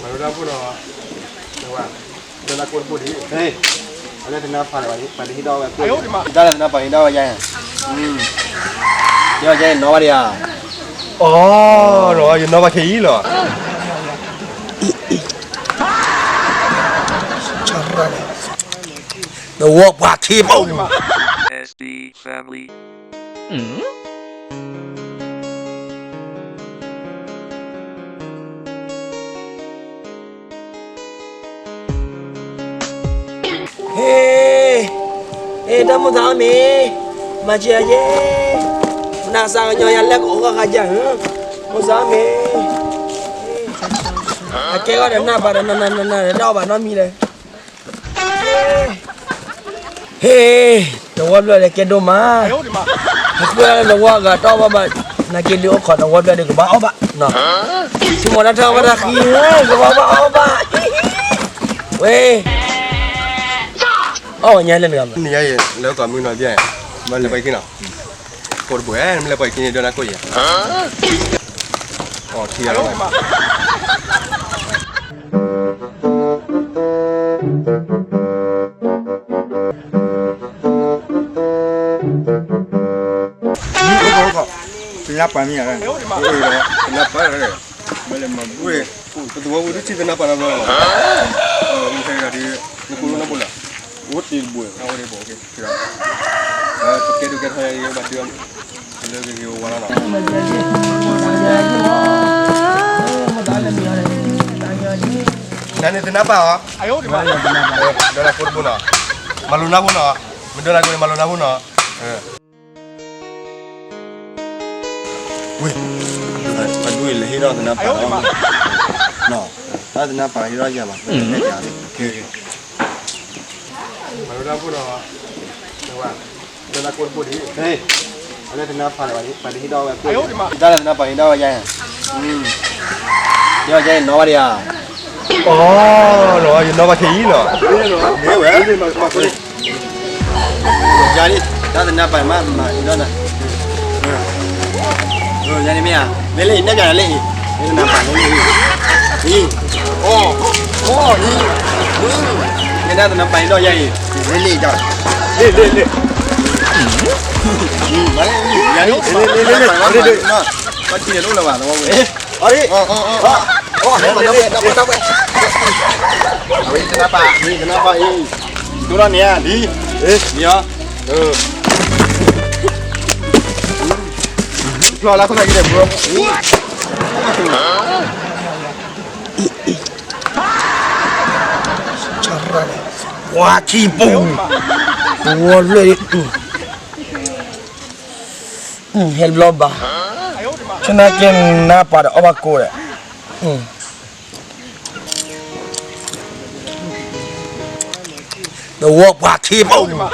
မၤဒိၣ်တၢ်ဖိနီၤ, ဒိၣ်တၢ်ကိၢ်တဘိဒံး, အလၢသနၢ်ပာ်လၢၤဘၣ်, ပာ်တဟံးဒီးဝဲကိၢ်, ယတၢ်လၢသနၢ်ပာ်ဟံးဒီးဝဲယါ, ယဲယဲနီၢ်ဘၣ်ဒံးဧါ, အိ, ယနီၢ်ဘၣ်ခဲအံၤလီၤ. သဝီပှၤခံဘိ, ဟ့, ဟ့ တၢ်မိၣ်သးအီၣ်မ့ၤ, မၤစၢၤယဲ, မနၤစးကညီယၤလဲၤကအိၣ်ဃာ်ဃာ်ယၤ, မိၣ်သးအီၣ်မ့ၤ, အကဲဂီၢ်ဒီးနၢ်ပၢၢ်ဒီးနနနန တအီၣ်ဘၣ်နီတမံၤလဲၣ်. ဟ့, သဝီဖျၢၣ်ဒီးကဲဒိၣ်မး, အဃိလၢသဝီအဂၤတအီၣ်ဘၣ်ဘၣ်, နာ်က့ဒုးအိၣ်ခိးသဝီဖျၢၣ်ဒီးကဘၣ်အီၣ်ဘၣ်, ဆိကမိၣ်တၢ်ထီၣ်ဘၣ်တၢ်ဃံ, ကဘၣ်ဘၣ်အီၣ်ဘၣ်, ဝဲ, အီၣ်ဝဲညါလၢနဂၤမး, နယါယဲလၢကီၢ်မုၢ်နီၢ်ဘျဲၣ်, မ့ၢ်လဲၤပှၤခံနီၤ, ကိၢ်တဘိ, မ့ၢ်လဲၤပှၤခံန့ၣ် ဒိၣ်နၤကိၢ်ယဲ, အီၣ်ထံဂၤလီၤ. ပနၢ်ပၢ်မ့ၢ်ဧါ, ပနၢ်ပၢ်, ပသဝီပူၤတထံၣ်ပနၢ်ပၢ်နီတဘျီလီၤ, မ့ၢ်ခဲဂၤဒုး, နကိၢ်နီတဘိလီၤ, အိၣ်တ့ၢ်တဘိ, ပကဲဒိၣ်ကဲထီၣ်ယၤဘၣ်ဒုး, လၢဂ့ၤဂ့ၤဝါလီၤနီၤ. နန့ၣ်သနၢ်ပၢ်အီၤ, ဒိၣ်နၤကိၢ်တဘိနီၤ, မၤလိနၢ်ဖိနီၤ, မ့ၢ်ဒိၣ်နၤကိၢ်န့ၣ် မၤလိနၢ်ဖိနီၤ. ဝ့ၢ်, အဒူၣ်အံၤလဲၤဟ့ၣ်ထီၣ်သနၢ်ပၢ်လီၤ, တၢ်သနၢ်ပၢ်ဟ့ၣ်ထီၣ်ယၤဘၣ်, မၤလိတၢ်ဖိနီၤ, ဒိၣ်နၤကိၢ်တဘိဒံး, အလၢသနၢ်ပၢ်လၢၤဘၣ်, ပာ်တဟ့ၣ်ဒီးဝဲကိၢ်, ယတၢ်လၢသနၢ်ပၢ်ဟ့ၣ်ဒီးဝဲယါ, ယဲယဲနီၢ်ဘၣ်ဒံးဧါ, အိ, ယနီၢ်ဘၣ်ခဲအံၤလီၤ, မ့ၢ်ဝဲ, ယၤလံ, တၢ်သနၢ်ပၢ်မး မၤအံၤဒီးနၤ, ယၤန့ၣ်မ့ၢ်ဧါ, မ့ၢ်လၢအံၤ နဲၣ်ယၤလၢအံၤ, မ့ၢ်သနၢ်ပၢ်လၢအံၤ, အံၤ, အိ, အိ, အံၤ, မ့ၢ်တၢ်သနၢ်ပၢ်အံၤဒီးယၤအံၤ, လ့ၣ်လ့ၣ်, လ့ၣ်လ့ၣ်လ့ၣ်, ယၤလံ, လ့ၣ်လ့ၣ်လ့ၣ်, ဘၣ်ထံၣ်န့ၣ်တအိၣ်လၢၤဘၣ်, အံၤ, အံၤ, အံၤ, အံၤ, အဝဲသနၢ်ပၢ်, သနၢ်ပၢ်အံၤ, ဒိၣ်ထီၣ်န့ၣ်ဧါ, လံ, လံဧါ, ဖျီလၢခိၣ်သးကံၢ်န့ၣ် ဘိ, ဝါထံပူၤ, ဝီလွဲၢ်, ဟဲဘျီဘၣ်, ဆနၢ်က့နၢ်ပၢ်ဒီးအီၣ်ဘၣ်ကိၢ်ဒီး, သဝီပှၤခံပူၤ,